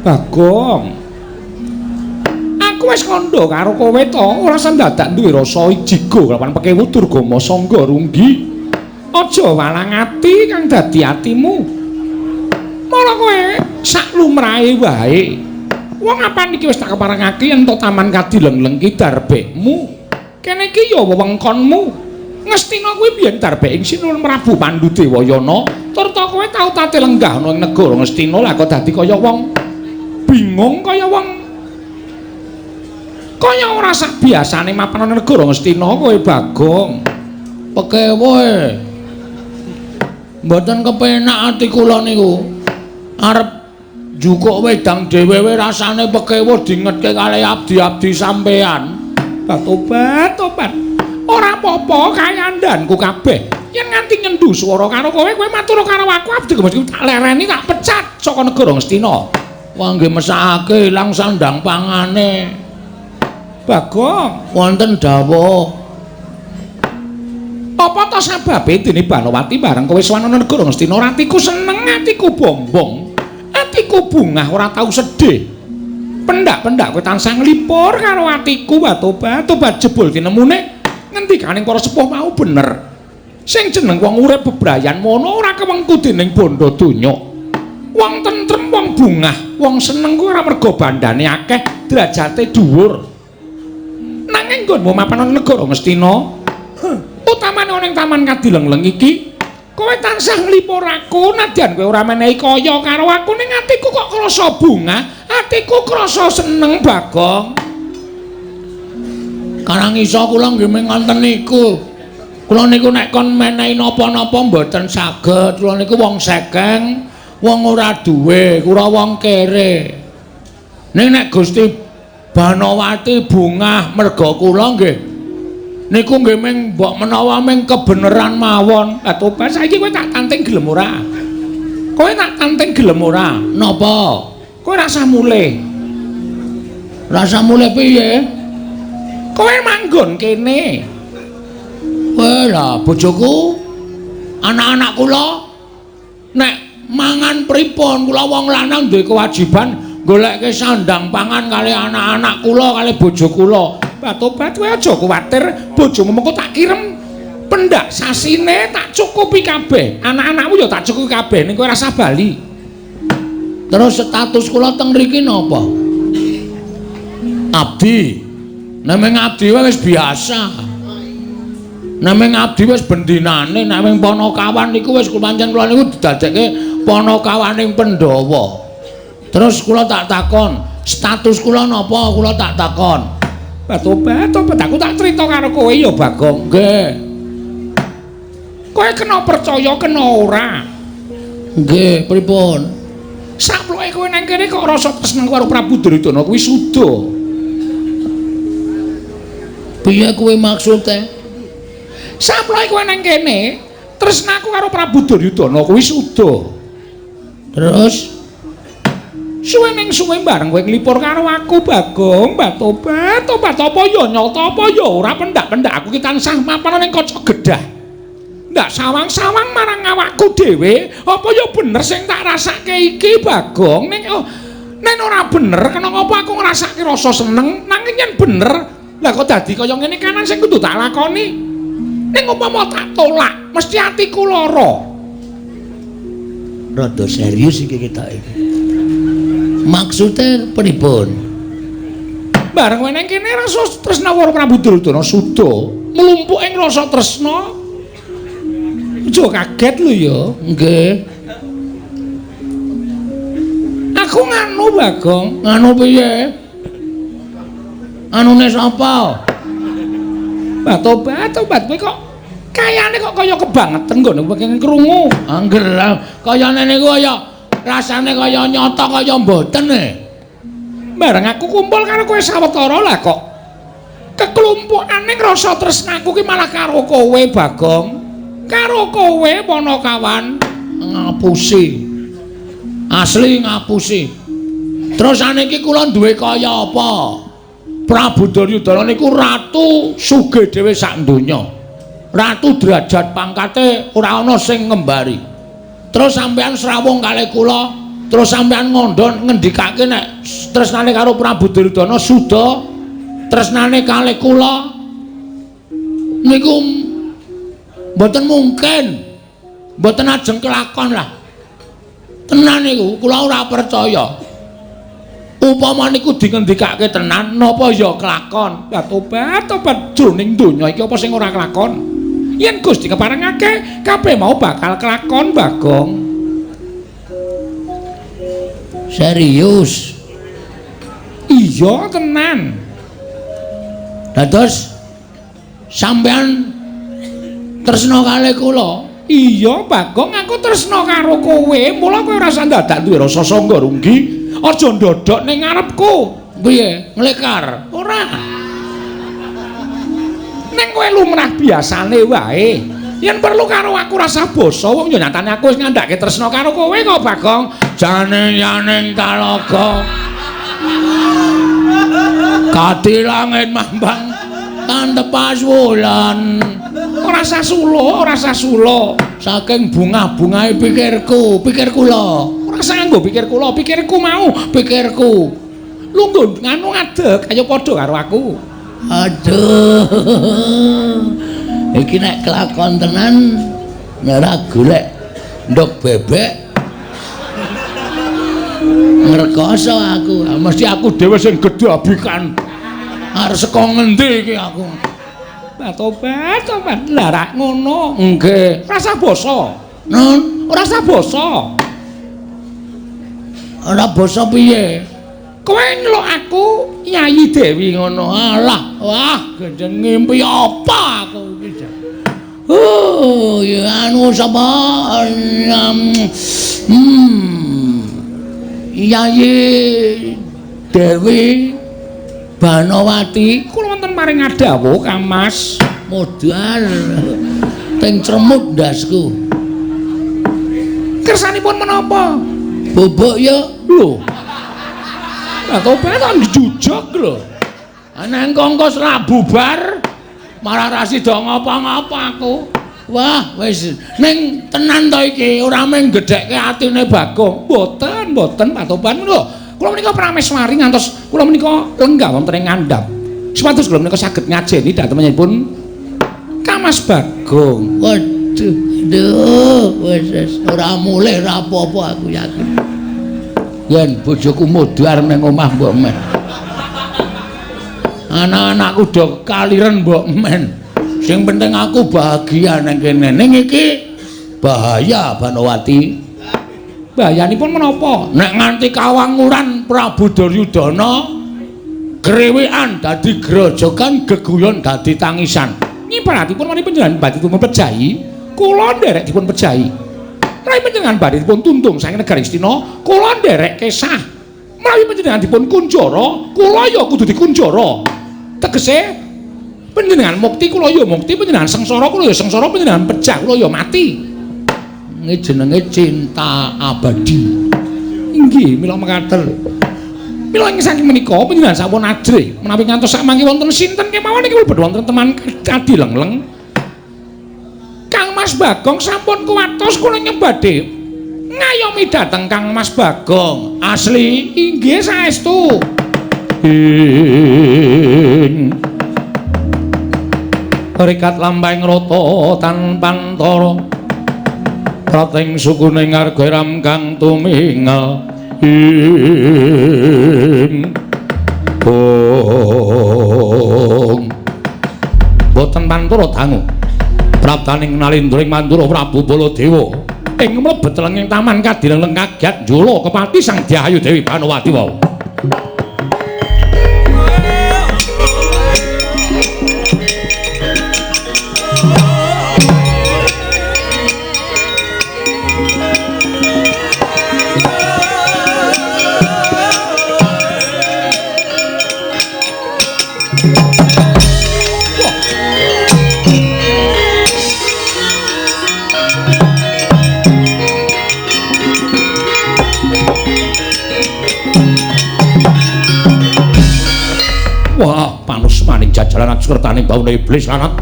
Bagong. Aku wis kandha karo kowe to, ora sendadak duwe rasa jigo kelawan pekewu Durgama Sangga Runggi. Aja walang ati kang dadi atimu. Mara kowe sak lumrahe wae. Wong apan iki wis tak keparengake yen to taman kadileng-leng ki darbekmu. Kene iki ya wewengkonmu. Ngastina kuwi biyen darbek ing Sinuwun Prabu Pandudewayana, tur ta kowe tau tate lenggah ana ing negara Ngastina lah kok dadi kaya wong bingung, kaya wong kaya ora sak biasane mapan ana negara Ngastina kowe Bagong. Pekewoe. Mboten kepenak ati kula niku. Arep njukuk wedang dhewe rasane pekewuh dingetke kalih abdi-abdi sampean. Tobat, tobat. Ora apa-apa kayandanku kabeh. Yen nganti nyendu swara karo kowe, kowe matur karo aku abdi mesti tak lereni tak pecat saka negara Ngastina. Wah nggih mesakake ilang sandang pangane. Bagong, wonten dawuh. Apa to sababe dene Banowati bareng kowe sowan ana negara Ngastina atiku seneng, atiku bombong, atiku bungah ora tau sedih. Pendak-pendak kowe tansah nglipur karo atiku, tobat, tobat jebul tinemune ngendikaning para sepuh mau bener. Sing jeneng wong urip bebrayan mono ora kewengku dening bondo donya. Wong tentrem, wong bungah, wong seneng kuwi ora mergo bandane akeh, derajate dhuwur. Nanging nggonmu mapan ana negara Ngastina, utamane ana ing taman Kadileng-leng iki, kowe tansah nglipur aku nadyan kowe ora menehi kaya karo aku ning atiku kok krasa bungah, atiku krasa seneng Bagong. Karang iso kula nggih ngoten niku. Kula niku nek kon menehi napa-napa mboten saged. Kula niku wong sekeng, wong ora duwe, kula wong kere. Ning nek Gusti Banowati bungah merga kula nggih niku nggih ming mbok menawa ming kebeneran mawon. Lah tobat saiki kowe tak tanting gelem ora? Kowe tak tanting gelem ora? Napa? Kowe rasah mulih. Rasah mulih piye? Kowe manggon kene. Weh lah bojoku, anak-anak kula nek mangan pripun? Kula wong lanang duwe kewajiban golekke sandang pangan kali anak-anak kula kali bojo kula. Tobat kowe aja kuwatir, bojomu mengko tak kirem pendak sasine tak cukupi kabeh. Anak-anakmu ya tak cukupi kabeh ning kowe rasah bali. Terus status kula teng mriki napa? Abdi. Nek abdi wis biasa. Nek abdi wis bendinane, nek ming panakawan niku wis pancen kula niku didadekke panakawaning Pandhawa. Terus kula tak takon, status kula napa? Kula tak takon. Tobat, tobat aku tak crita karo kowe ya Bagong. Nggih. Kowe kena percaya kena ora? Nggih, pripun? Saploke kowe nang kene kok rasa tresna karo Prabu Duryudana kuwi suda. Piye kuwi maksude? Saploke kowe nang kene tresnaku karo Prabu Duryudana kuwi suda. Terus suwe ning suwe bareng kowe nglipur karo aku Bagong, tobat, tobat apa ya nyata apa ya ora pendak-pendak aku ki tansah mapan ning kaca gedah. Ndak sawang-sawang marang awakku dhewe, apa ya bener sing tak rasake iki Bagong? Ning oh, nek ora bener kena ngapa aku ngrasake rasa seneng, nanging yen bener lah kok dadi kaya ngene kanan sing kudu tak lakoni. Ning umpama tak tolak mesti atiku lara. Rada serius iki ketok iki. Maksude pripun? Bareng kowe nang kene rasa tresna karo Prabu Duryudana suda, mlumpuk ing rasa tresna. Aja kaget lho ya. Nggih. Aku nganu Bagong. Nganu piye? Anune sapa? Bah tobat, tobat kowe kok kayane kok kaya kebangetan nggone pengen krungu. Angger kayane niku kaya rasane kaya nyata kaya mboten e. Bareng aku kumpul karo kowe sawetara lah kok keklumpukane rasa tresnaku ki malah karo kowe Bagong. Karo kowe Panakawan. Ngapusi. Asli ngapusi. Terus saniki kula duwe kaya apa? Prabu Duryudana niku ratu sugih dhewe sak donya. Ratu derajat pangkate ora ana sing ngembari. Terus sampean srawung kalih kula Terus sampean ngandha ngendikake nek tresnane karo Prabu Duryudana suda tresnane kalih kula niku mboten mungkin. Mboten ajeng kelakon lah. Tenan niku kula ora percaya. Upama niku dingendikake tenan napa ya kelakon? Lah tobat tobat jroning donya iki apa sing ora kelakon? Yen Gusti keparengake kabeh mau bakal kelakon, Bagong. Serius? Iya tenan. Dados sampean tresna kalih kula? Iya Bagong, aku tresna karo kowe. Mula kowe ora usah dadak duwe rasa sangga runggi. Aja ndodhok ning ngarepku. Piye? Nglekar? Ora. Ning kowe lumrah biasane wae. Yen perlu karo aku rasa basa, wong ya nyatane aku wis ngandhake tresna karo kowe kok, Bagong. Jane yaning talaga. Kati langit mambang tantepas wulan. Ora sasulo, ora sasulo. Saking bungah-bungahe pikirku, pikir kula. Ora sanggo pikir kula, pikirku mau, pikirku. Lungguh nganu ngadeg, ayo padha karo aku. Aduh. Iki nek kelakon tenan nek ora golek ndok bebek ngrekoso aku. Mesti aku dhewe sing gedhabikan. Arep saka ngendi iki aku? Lah tobat, tobat. Lah rak ngono. Nggih. Rasa basa. Nun, ora rasa basa. Ora basa piye? Kowe nyeluk aku Yayi Dewi ngono. Alah, wah, gendeng ngimpi apa aku iki. Ya anu sapa? Yayi Dewi Banowati kula wonten maring adawuh Kang Mas. Modal teng cremut ndasku. Kersanipun menapa? Bobok ya. Lho. Lah tobat kan dijujug lho. Ana engko selak bubar malah ra sida ngapa-ngapa aku. Wah, wis ning tenan to iki ora mung gedhekke atine Bagong. Mboten, mboten Pak Toban lho. Kula menika prameswari ngantos kula menika lenggah wonten ing ngandhap. Supados kula menika saged ngajeni dhatengipun Kang Mas Bagong. Waduh, duh, wis ora mulih ora apa-apa aku yakin. Yen bojoku modar ning omah mbok men. Anak-anakku do kaliren mbok men. Sing penting aku bahagia ning kene. Ning iki bahaya Banowati. Bahayanipun menapa? Nek nganti kawanguran Prabu Duryudana grewekan dadi grojogan, geguyon dadi tangisan. Nyibaratipun menawi panjenengan badhe dipun pejahi, kula nderek dipun pejahi. Menawi panjenengan badhe dipun tuntung saking negari Astina, kula nderek kesah. Menawi panjenengan dipun kunjara, kula ya kudu dikunjara. Tegese panjenengan mukti kula ya mukti, panjenengan sengsara kula ya sengsara, panjenengan pejah kula ya mati. Ini jenenge cinta abadi. Inggih, mila mekaten. Mila ing saking menika panjenengan sampun ajrih menawi ngantos sakmangke wonten sinten kemawon iki mlebet wonten teman kadi lengleng. Kang Mas Bagong sampun kuwatos kula nyebade ngayomi dhateng Kang Mas Bagong. Asli inggih saestu. Ing rikat lampahing rata tanpantara prating sukune ngarga ram kang tumingal ing bong boten pantara dangu praptaning nalindra ing Mandura Prabu Baladewa ing mlebet lenging taman kadileng kagiat njula kepati Sang Dyayu Dewi Banowati wau. Wah, panusmaning jajaran akskertaning bauna iblis lanat.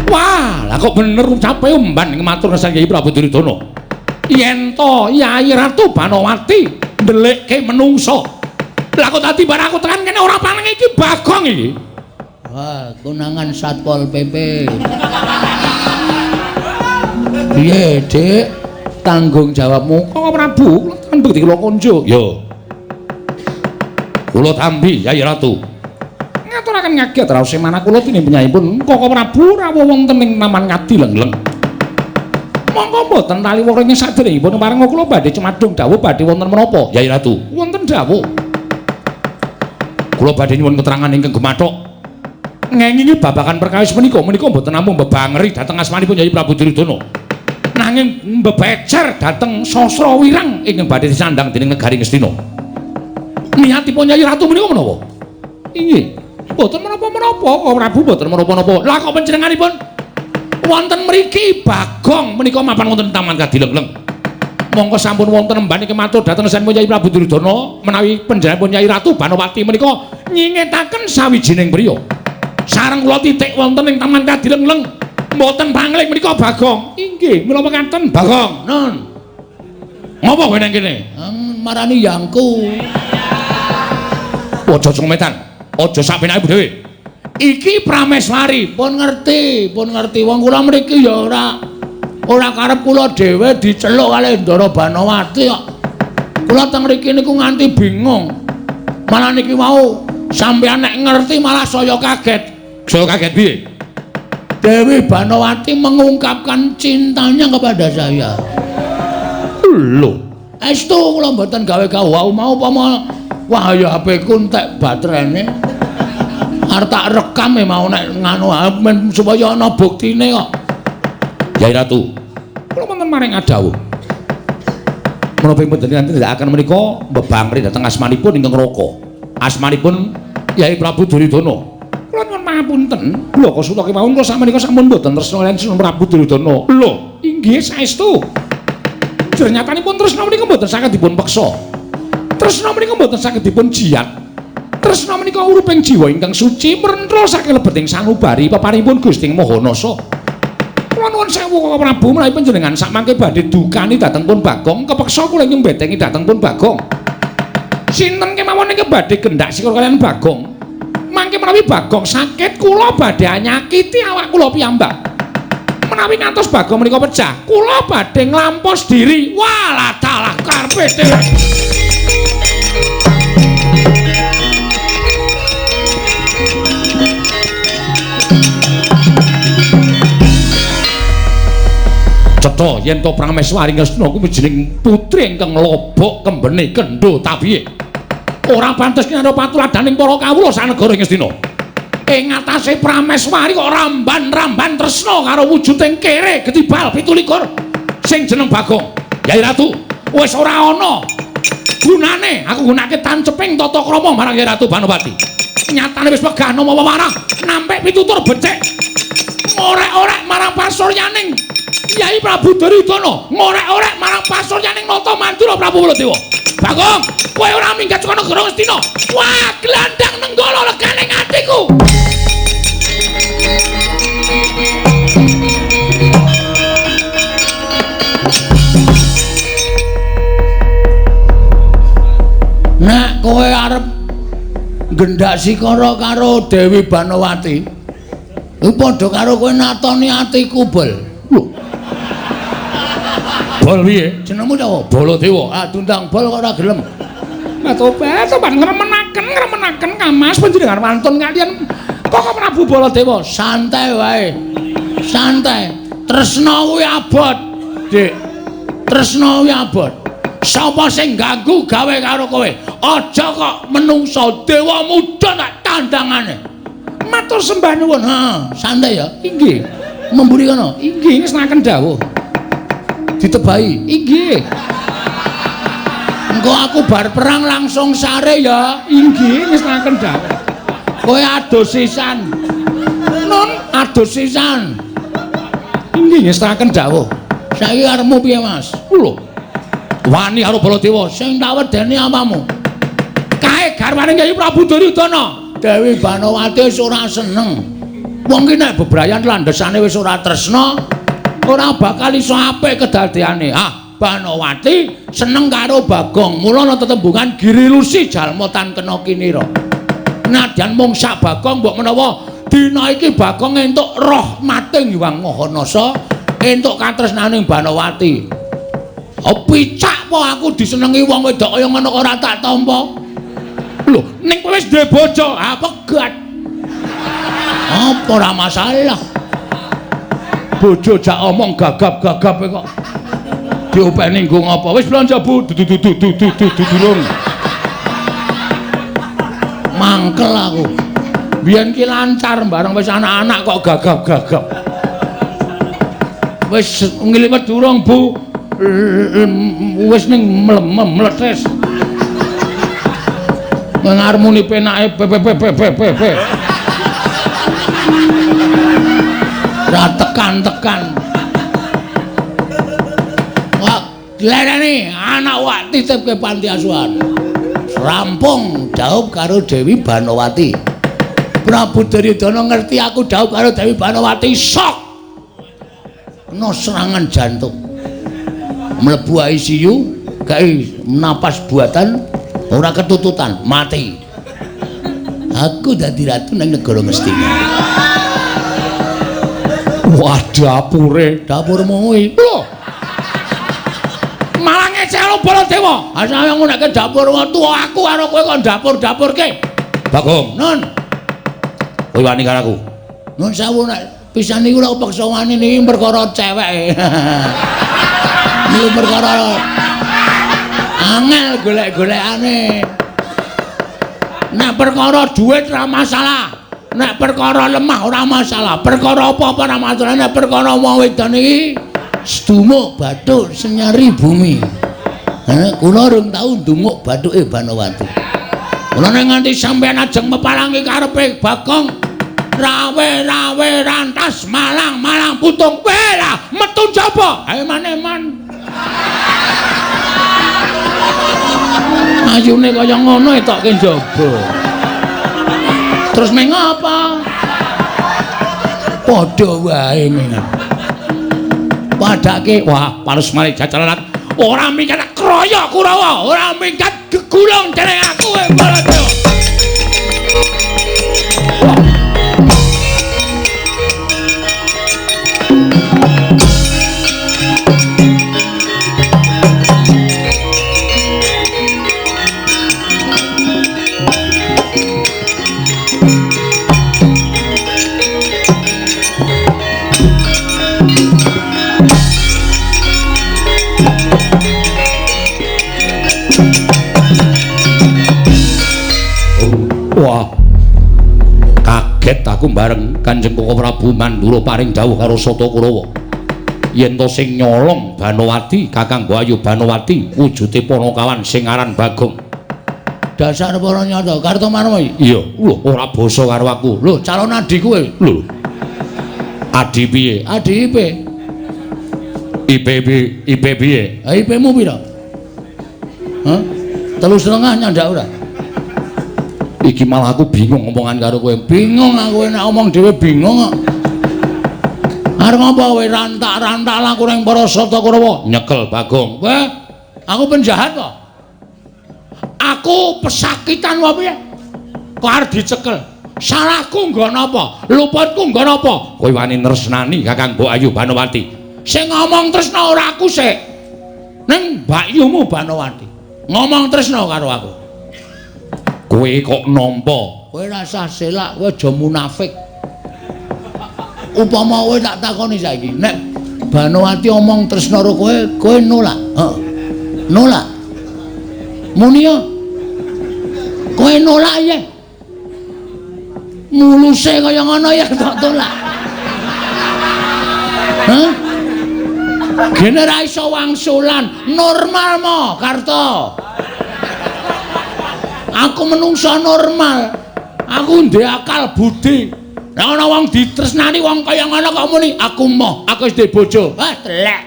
Wah, lah kok bener ucape umban ing matur ngesan Kyai Prabu Duryudana. Yen to Yayi Ratu Banowati ndelikke menungsa. Lah kok dadi barang aku tekan kene ora paneng iki Bagong iki. Wah, konangan Satpol PP. Piye, Dik? Tanggung jawabmu Koko Prabu, kula tampi kula konjo. Yo. Kula tampi Yayi Ratu. Ngaturaken ngaget raos manah kula tinimpenyanipun Koko Prabu rawuh wonten ing Taman Ngadilengleng. Monggo mboten taliwara ing saderengipun pareng kula badhe cumadung dawuh badhe wonten menapa Yayi Ratu? Wonten dawuh. Kula badhe nyuwun keterangan ingkang gumathok. Ngengingi babagan perkawis menika menika mboten namung mbebangeri dhateng asmanipun Yayi Prabu Duryudana. Nanging mbebecer dhateng Sastra Wirang ingkang badhe disandang dening negari Ngastina. Niatipun Yayi Ratu menika menapa? Inggih. Mboten menapa-menapa, Koko Prabu mboten menapa-napa. Lah kok panjenenganipun wonten mriki Bagong menika mapan wonten Taman Kadilengleng. Mongko sampun wonten emban iki matur dhateng sampun Yayi Prabu Duryudana menawi panjenenganipun Yayi Ratu Banowati menika nyingetaken sawijining priya. Sareng kula titik wonten ing Taman Kadilengleng. Mboten pangling menika Bagong. Inggih, mila mekaten Bagong. Non. Ngopo kowe nang kene? Marani yangku. Aja cometan. Aja sak penake dhewe. Iki Prameswari. Pun ngerti, pun ngerti. Wong kula mriki ya ora karep kula dhewe diceluk kalih Ndara Banowati kok. Kula teng mriki niku nganti bingung. Malah niki wau sampeyan nek ngerti malah saya kaget. Saya kaget piye? Dewi Banowati mengungkapkan cintanya kepada saya. Lho, estu kula mboten gawe-gawe wau mau upama wah ya HP ku entek baterene. Arep tak rekam e mau nek nganu men supaya ana buktine kok. Yai Ratu, kula wonten maring adawuh. Menapa panjenengan tindakaken menika mbebangri dhateng asmanipun ingkang Raka. Asmanipun Yai Prabu Duryudana. Kula nyuwun pangapunten, kula kasuta kemawon kula sakmenika sampun mboten tresna kaliyan Sunan Prabu Duryudana. Lho, inggih saestu. Jernyatanipun tresna menika mboten saged dipun peksa. Tresna menika mboten saged dipun jiyat. Tresna menika uruping jiwa ingkang suci mrenthul saking lebeting sanubari paparipun Gusti Maha Nasa. Kula nuwun sewu Koko Prabu menawi panjenengan sakmangke badhe dukani dhateng pun Bagong, kepeksa kula ingkang mbetengi dhateng pun Bagong. Sinten kemawon ingkang badhe gendak sikil kaliyan Bagong? Mangke menawi Bagong sakit kula badhe nyakiti awak kula piyambak. Menawi ngantos Bagong menika pecah, kula badhe nglampos diri. Walah dalah karepe dhewe. Cetha yen to Prameswari Ngastina kuwi jeneng putri ingkang lobok kembene kendho tabihe. Ora pantes kinarya patuladaning para kawula sanegara ing Ngastina. Ing atase Prameswari kok ramban-ramban tresna karo wujuding kere getibal 27 sing jeneng Bagong. Yai Ratu, wis ora ana gunane aku gunake tanceping tata krama marang Yai Ratu Banowati. Nyatane wis wegah nama wewarah nampik pitutur becik. Ngorek-orek marang pasuryaning Yai Prabu Duryudana, ngorek-orek marang pasuryaning Nata Mandura Prabu Baladewa. Bagong, kowe ora minggat saka negara Ngastina. Wah, glandang nenggala legane atiku. Nek kowe arep gendak sikara karo Dewi Banowati, kuwi padha karo kowe natoni atiku, Bol. Lho. Bol piye? Jenengmu sapa? Baladewa. Ah, diundang Bol kok ora gelem. Tobat, tobat ngremenaken, ngremenaken Kamas panjenengan wantun kaliyan Koko Prabu Baladewa. Santai wae. Santai. Tresna kuwi abot, Dik. Tresna kuwi abot. Sapa sing ganggu gawe karo kowe? Aja kok menungsa dewa muda tak tandangane. Matur sembah nuwun. Heeh, santai ya. Inggih. Memburi kono. Inggih, ngersakaken dawuh. Ditebahi. Inggih. Engko aku bar perang langsung sare ya. Inggih, ngersakaken dawuh. Kowe adus sisan. Nun, adus sisan. Inggih, ngersakaken dawuh. Saiki arepmu piye, Mas? Lho. Wani karo Baladewa sing tak wedeni apamu? Kae garwane Kyai Prabu Duryudana. Dewi Banowati wis ora seneng. Wong ki nek bebrayan landhesane wis ora tresna, ora bakal iso apik kedadeane. Ah, Banowati seneng karo Bagong. Mula ana tetembungan girilusi jalma tan kena kinira. Nadyan mung sak Bagong mbok menawa dina iki Bagong entuk rahmating Hyang Maha Nasa, entuk katresnaning Banowati. Oh, picak po aku disenengi wong wedok kaya ngono ora tak tampa. Lho, ning kowe wis duwe bojo, ah pegat. Apa ora masalah. Bojo jak omong gagap-gagap kok. Diopeni nggo ngapa? Wis blanja Bu, durung. Mangkel aku. Biyen ki lancar bareng wis anak-anak kok gagap-gagap. Wis ngliwet durung Bu. Wis ning mletes. Ngarmuni penake p p p p p p. Ra tekan-tekan. Wah, lereni anak wak titipke panti asuhan. Rampung dhaup karo Dewi Banowati. Prabu Duryudana ngerti aku dhaup karo Dewi Banowati, sok. Kena serangan jantung. Mlebu ICU, gawe napas buatan, ora ketututan, mati. Aku dadi ratu nang negara Ngastina. Wah, dapure, dapurmu kuwi. Lho. Malah ngecelo Baladewa. Asale ngonekke dapur tuwa aku karo kowe kon dapur-dapurke. Bagong, Nun. Kowe wani karo aku. Nun sewu nek pisan niku lak peksa wani niki perkara cewek. Niku perkara angel golek-golekane. Nek perkara duit ora masalah. Nek perkara lemah ora masalah, perkara apa-apa ora masalah, nek perkara wong wedon iki sedumuk bathuk senyari bumi. Kula rung tau ndumuk bathuke Banowati. Kula nek nganti sampeyan ajeng mepalangi karepe Bagong, rawe-rawe rantas malang-malang putung. Wela metu jaba. Ayo maneman. Ayune kaya ngono etokke njaba. Terus meng apa? Padha wae mengan. Padake wah, palus malih jajalalat. Ora minggat kroyok Kurawa, ora minggat gegulung dening aku Baladewa. Wah, kaget aku bareng Kanjeng Koko Prabu Mandura paring dawuh karo Sata Kurawa yen to sing nyolong Banowati, Kakang Ayu Banowati wujude panakawan sing aran Bagong. Dasar para nyata Kartomarma. Iya, lho ora basa karo aku. Lho, calon adi kowe. Lho. Adi piye? Adi IP. IP IP piye? Ha IP-mu pira? Hah? 3,5 nyandak ora? Iki malah aku bingung omongan karo kowe. Bingung aku nek omong dhewe bingung kok. Arep ngapa kowe rantak-rantak laku ning para Sata Kurawa? Nyekel Bagong. Kowe aku penjahat kok. Aku pesakitan wae piye? Kok arep dicekel? Salahku nggo napa? Luputku nggo napa? Kowe wani tresnani Kakang Mbok Ayu Banowati. Sing ngomong tresna ora aku sik. Ning mbakyumu Banowati. Ngomong tresna karo aku. Kowe kok nampa? Kowe rasah selak, kowe aja munafik. Upama kowe tak takoni saiki, nek Banowati omong tresna karo kowe, kowe nolak. Heeh. Nolak. Muni ya. Kowe nolak ya. Muluse kaya ngono ya tak tolak. Hah? Gene ra iso wangsulan, normal mo, Karto. Aku menungso normal. Aku ndek akal budi. Nek ana wong ditresnani wong kaya ngono kok muni, aku moh, aku wis duwe bojo. Ah, telek.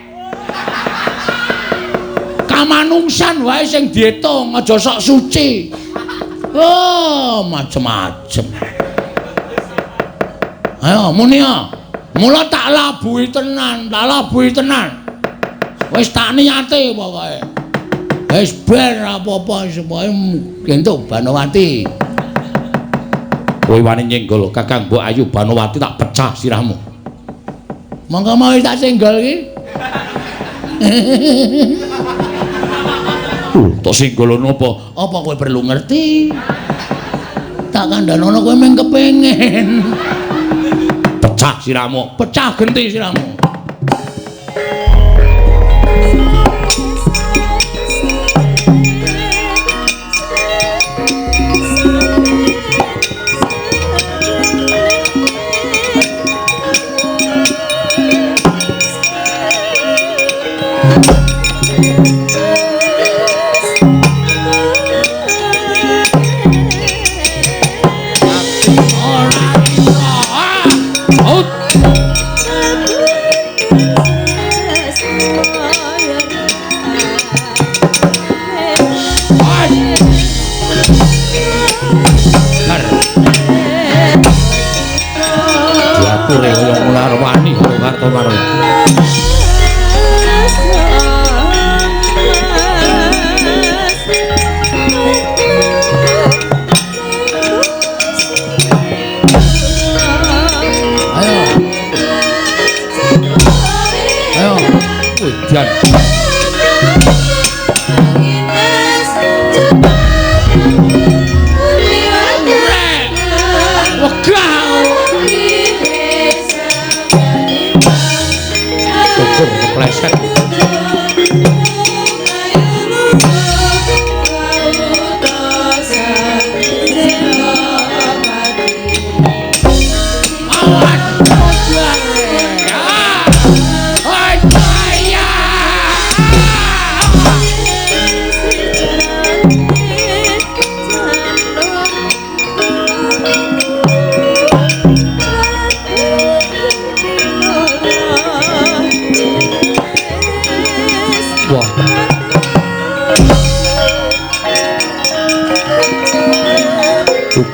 Kamanungsan wae sing diitung, aja sok suci. Oh, macem-macem. Ayo muni ya. Mula tak labuhi tenan, tak labuhi tenan. Wis tak niate pokoke. Wis bar apa-apa semoe entuk Banowati. Kowe wani nyenggol Kakang Mbok Ayu Banowati tak pecah sirahmu. Monggo mau tak senggol iki. Tak senggol napa? Apa kowe perlu ngerti? Tak kandhanono kowe mung kepengin. Pecah sirahmu, pecah genti sirahmu.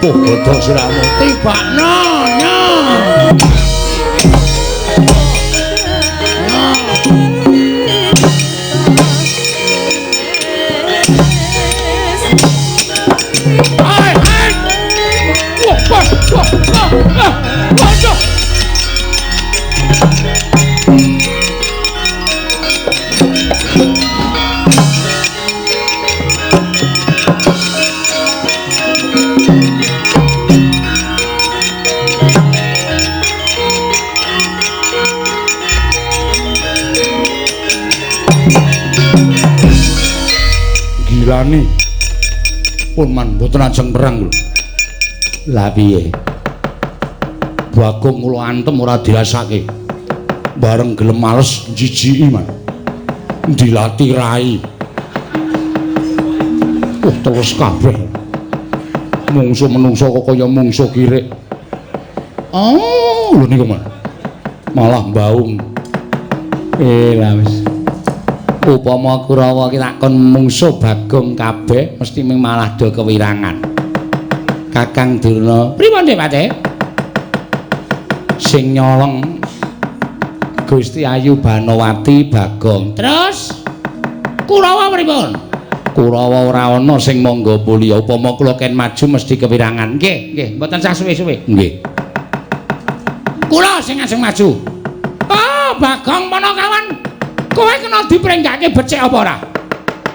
Bodho siramu tibakno nyo. Ai ai. Wah wah wah. Waduh. Gilani pun man mboten ajeng perang lho. Lah piye? Bagong kula antem ora dirasake. Bareng gelem males jijiki man. Dilati rai. Wah terus kabeh. Mungsuh menungso kok kaya mungsuh kirik. Oh, lho niku man. Malah mbaung. Lah wis. Upama Kurawa ki takon mungsuh Bagong kabeh mesti ming malah do kewirangan. Kakang Durna, pripun Dik Patih? Sing nyolong Gusti Ayu Banowati Bagong. Terus Kurawa pripun? Kurawa ora ana sing mangga mulya. Upama kula ken maju mesti kewirangan. Nggih, nggih, mboten sah suwe-suwe. Nggih. Kula sing ajeng maju. Oh, Bagong Panakawan. Kowe kena dipringgake becik apa ora?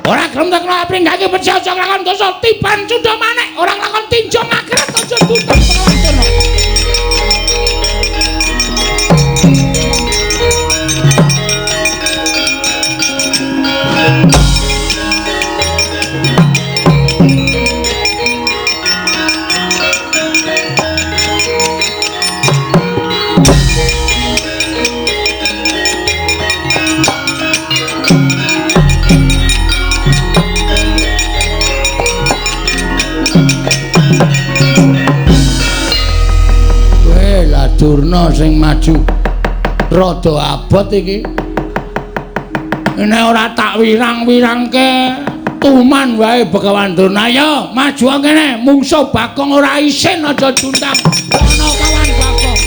Ora gelem tak kena pringgake becik aja nglakon dosa tiban cundha manik, ora nglakon tinjong akhirat aja tuntut pengawadono. Durna sing maju rada abot iki. Nek ora tak wirang-wirangke tuman wae Begawan Durna. Ayo maju kene, mungsuh Bagong ora isin aja juntang. Ana kawan Bagong.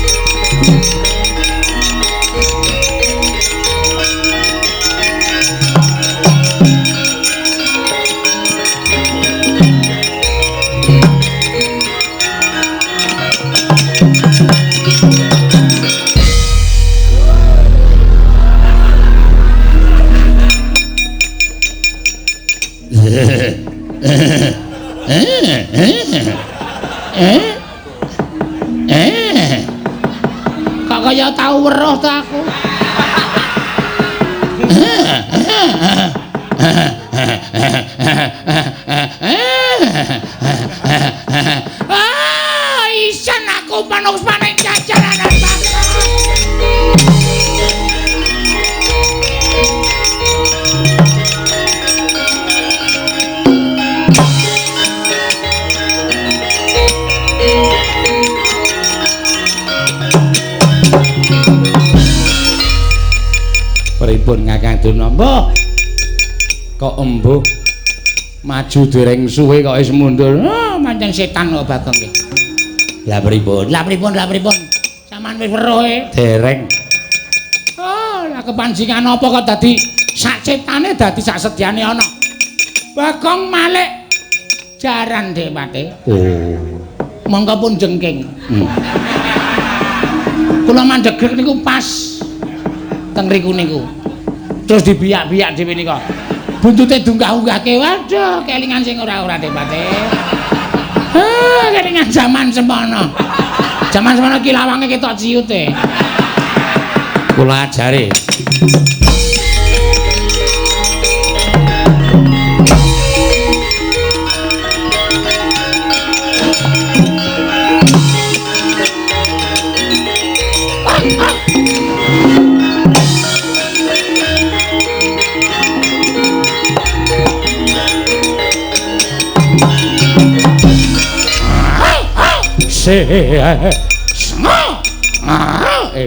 Kok kaya tau weruh ta aku. Ah, isen aku panusmane jajaranan Bagong. Pripun Kakang Durna? Mbah. Kok embuh maju dereng suwe kok wis mundur. Oh, pancen setan kok Bagong iki. Lah pripun? Lah pripun? Lah pripun? Sampeyan wis weruh e? Dereng. Oh, lah kepancingan apa kok dadi sak setane dadi sak sedyane ana. Bagong malik jaran Dewate. Oh. Monggo pun jengking. Kula mandhegek niku pas teng riku niku. Terus dibiyak-biyak dhewe nika. Buntute dunggah-unggahke. Waduh, kelingan sing ora-ora Dewate. Ah, kelingan jaman semono. Jaman semono ki lawange ketok ciute. Kula ajare.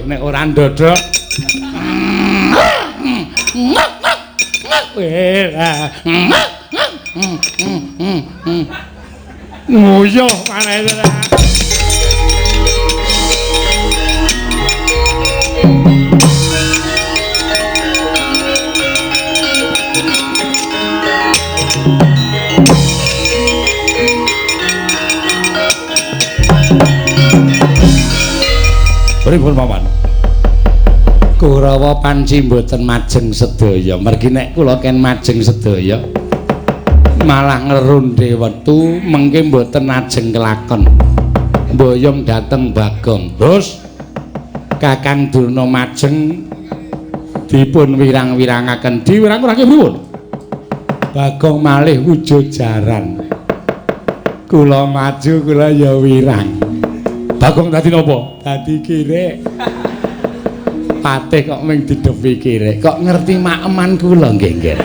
Nek ora ndodhok. Nguyuh maneh. Pripun paman? Kurawa panci mboten majeng sedaya. Mergi nek kula ken majeng sedaya malah ngerunde wektu mengke mboten ajeng kelakon. Mboyong dhateng Bagong. Terus Kakang Durna majeng dipun wirang-wirangaken. Diwirang-wirangake pripun? Bagong malih wujud jaran. Kula maju kula ya wirang. Bagong dadi napa? Dadi kirek. Patih kok mung didepi kirek. Kok ngerti makeman kula nggih, nggih.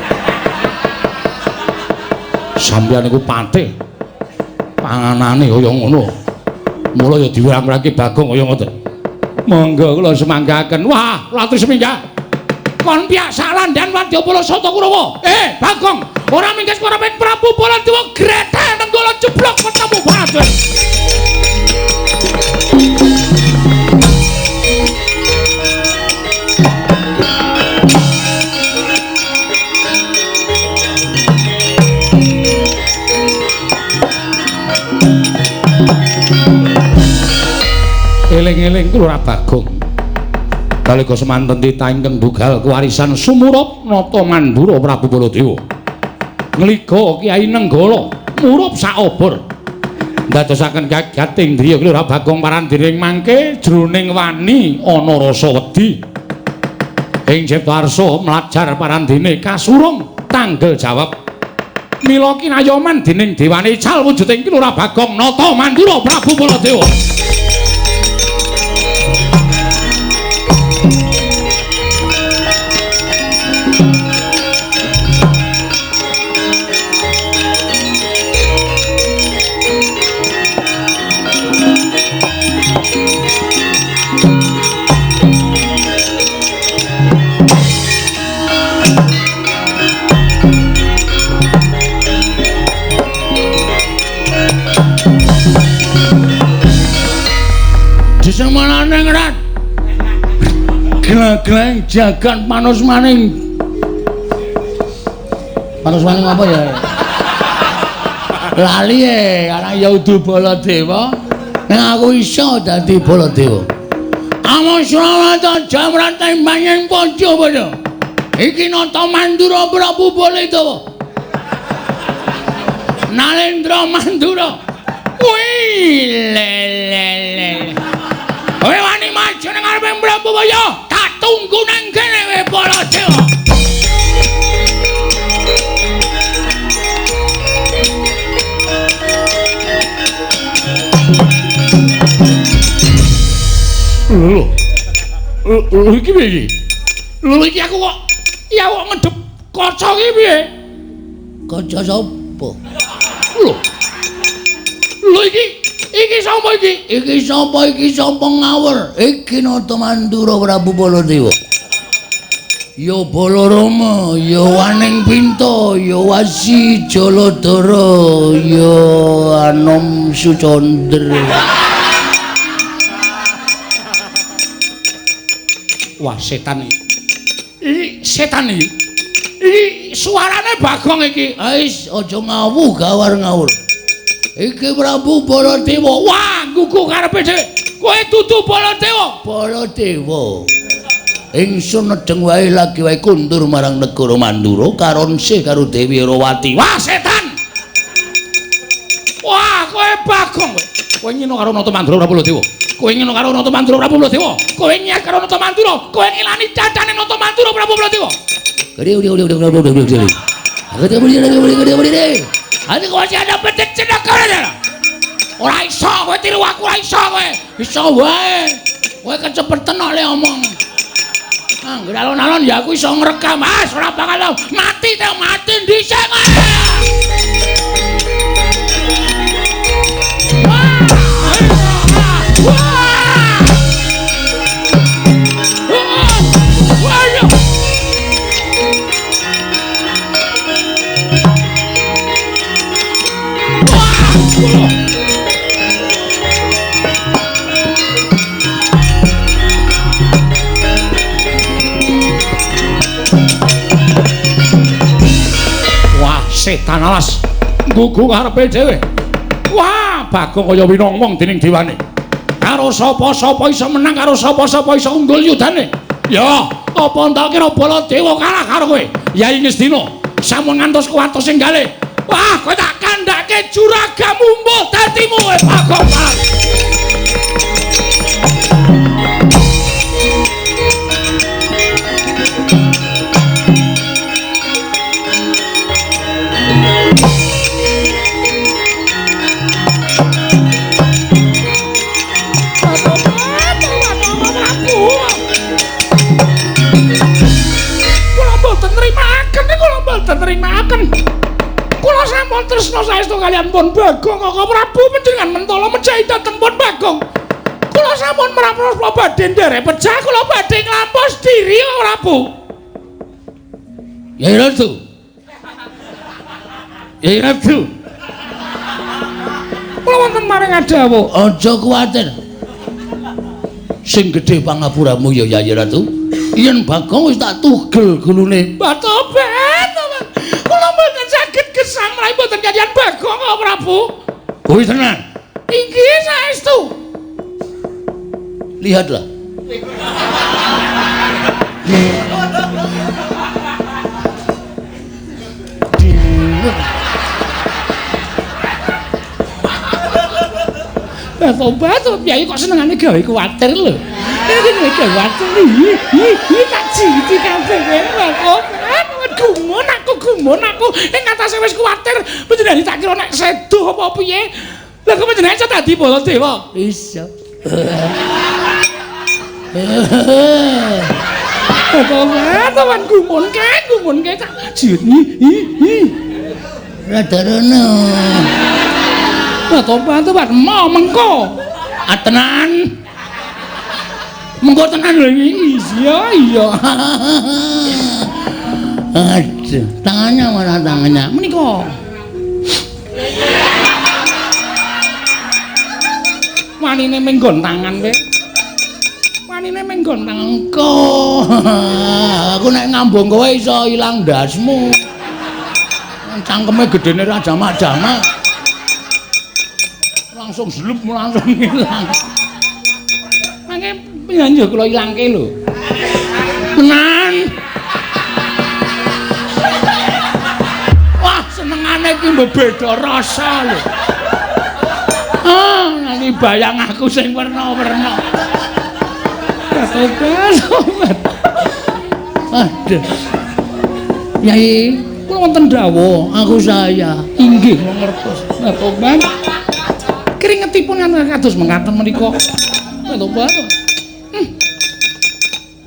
Sampeyan niku patih. Panganane kaya ngono. Mula ya diwirang-wirangke Bagong kaya ngoten. Monggo kula semanggaken. Wah, latri seminggah. Kon piyak salandan Wadyabala Sata Kurawa. Bagong, ora mingkes para Prabu Baladewa grethe nenggala jeblok ketemu Baladewa. Eling-eling kula Bagong. Nalika semanten titah ingkang bugal kewarisan sumurup Nata Mandura Prabu Baladewa. Ngliga Kyai Nenggala murup saobor. Ndadosaken kagiyating driya Kelurahan Bagong parandiring mangke jroning wani ana rasa wedi. Ing Cipta-arsa mlajar parandene kasurung tanggel jawab. Mila kinayoman dening dewane ical wujuding Kelurahan Bagong Nata Mandura Prabu Baladewa. Disemanane ngrat. Gleng-gleng jagan panusmaning. Panusmaning apa ya? Lali e, karena ya udu Baladewa. Nek aku iso dadi Baladewa. Amon Srawata jamrate manyen padha-padha. Iki Nata Mandura Prabu Baladewa. Nalendra Mandura. Wih, le le le. Kowe wani maju nang ngarepe Prabu Baya, tak tunggu nang kene kowe Baladewa. Lho. Lho iki piye iki? Lho iki aku kok ya kok ngedep kaca iki piye? Kaca sapa? Lho. Lho iki sapa iki? Iki sapa iki sapa ngawur? Iki Nata Mandura Prabu Baladewa. Ya Balarama, ya Waning Pinta, ya Wasi Jaladara, ya Anom Sucandra. Wah, setan iki. Iki setan iki. Iki suarane Bagong iki. Wis aja ngawuh gawar ngawur. Iki Prabu Baladewa. Wah, gugu karepe dhewe. Kowe dudu Baladewa. Baladewa. Ingsun nedeng wae lagi wae kundur marang negara Mandura karonsih karo Dewi Rawati. Wah, setan. Wah, kowe Bagong kowe. Kowe ngino karo Nata Mandura Prabu Baladewa. Kowe ngino karo Nata Mandura Prabu Baladewa. Kowe nyat karo Nata Mandura. Kowe ngilani cacane Nata Mandura Prabu Baladewa. Ora iso kowe tiru aku, ora iso kowe. Iso wae. Kowe kecepetan kok le omong. Angger alon-alon ya aku iso ngrekam. Ah, ora bakal mati te mati dhisik kowe. Wah! Wah! Wah, setan alas gugu karepe dhewe. Wah, Bagong kaya winongwong dening dewane. Karo sapa-sapa iso menang, karo sapa-sapa iso unggul yudane. Ya, apa entak kira Baladewa kalah karo kowe? Yai Ngastina sampun ngantos kuwatos sing gale. Wah, kowe tak kandhake juragamu mbuh dadimu kowe Bagong. Nrimaken. Kula sampun tresna saestu kaliyan pun Bagong Kaka Prabu panjenengan mentala mejahi dhateng pun Bagong. Kula sampun mrapros badhe nderek pejah, kula badhe nglampos diri Kaka Prabu. Yai Ratu. Yai Ratu. Kula wonten maring adawuh. Aja kuwatir. Sing gedhe pangapuramu ya Yai Ratu. Yen Bagong wis tak tugel gulune. Batobat. Kula mboten saged gesang mlayu mboten kaliyan Bagong Kaka Prabu. Kuwi tenan. Inggih saestu. Lihatlah. Tobat, piye kok senengane gawe kuwatir lho. Iki gawe kuwatir. Iki tak jiti kabeh kowe. Gumun aku, gumun aku. Ing atase wis kuwatir, panjenengan tak kira nek sedo apa piye. Lah kok panjenengan iso dadi Baladewa? Iso. Tobat, gumun kae, gumun kae tak jiwit. Rada rono. Tobat, mau mengko. Ah tenan. Mengko tenan lho iki. Iya, iya. Aduh, tangannya mana tangannya? Menika. Wanine menggon tangan kowe. Wanine menggon tangan engko. Aku nek ngambung kowe iso ilang ndasmu. Cangkeme gedene ra jamak-jamak. Langsung zlup langsung ilang. Mangke panjenengan kula ilangke lho. Tenan. Wah, senengane iki Beda rasa lho. Ah, nanti bayang aku sing werna-werna. Tobat, tobat. Aduh. Yai, kula wonten dawuh, aku saya. Inggih, kula ngertos. Tobat. Kringetipun kados mekaten menika. Tobat.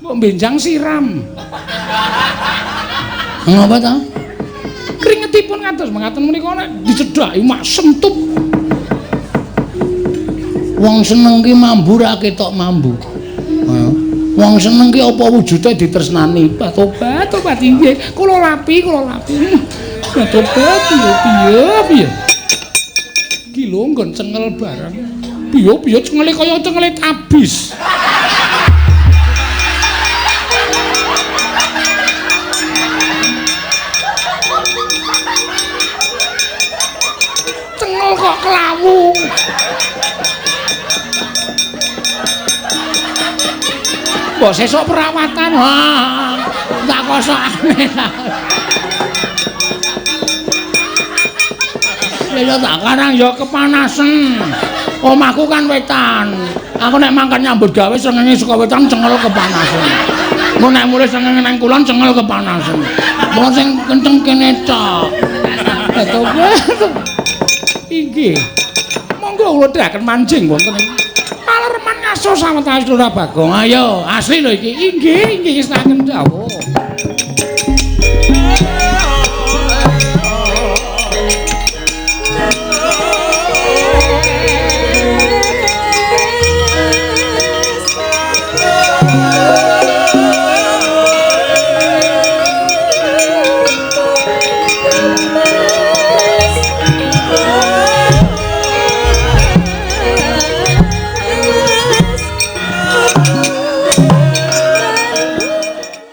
Mbok benjang siram. Ngapa ta? Kringetipun kados mekaten menika nek dicedhaki mak sentup. Wong seneng ki mambu ra ketok mambu. Heeh. Wong seneng ki apa wujude ditresnani? Tobat, tobat inggih. Kula lapi, kula lapi. Tobat piye piye piye. Ki lho nggon cengel bareng. Piye piye cengele kaya cengele tabis. Cengel kok kelawu. Mbok sesuk perawatan. Ha, tak kosokane. Ya tak karang ya kepanasen. Omahku kan wetan. Aku nek mangkat nyambut gawe srengenge saka wetan cengel kepanasen. Engko nek mulih srengenge nang kulon cengel kepanasen. Mula sing kenceng kene tok. Inggih. Monggo kula dherekaken manjing wonten ing Palereman ngaso sawetawis Lurah Bagong. Ayo, asli lho iki. Inggih, inggih setaken dawuh.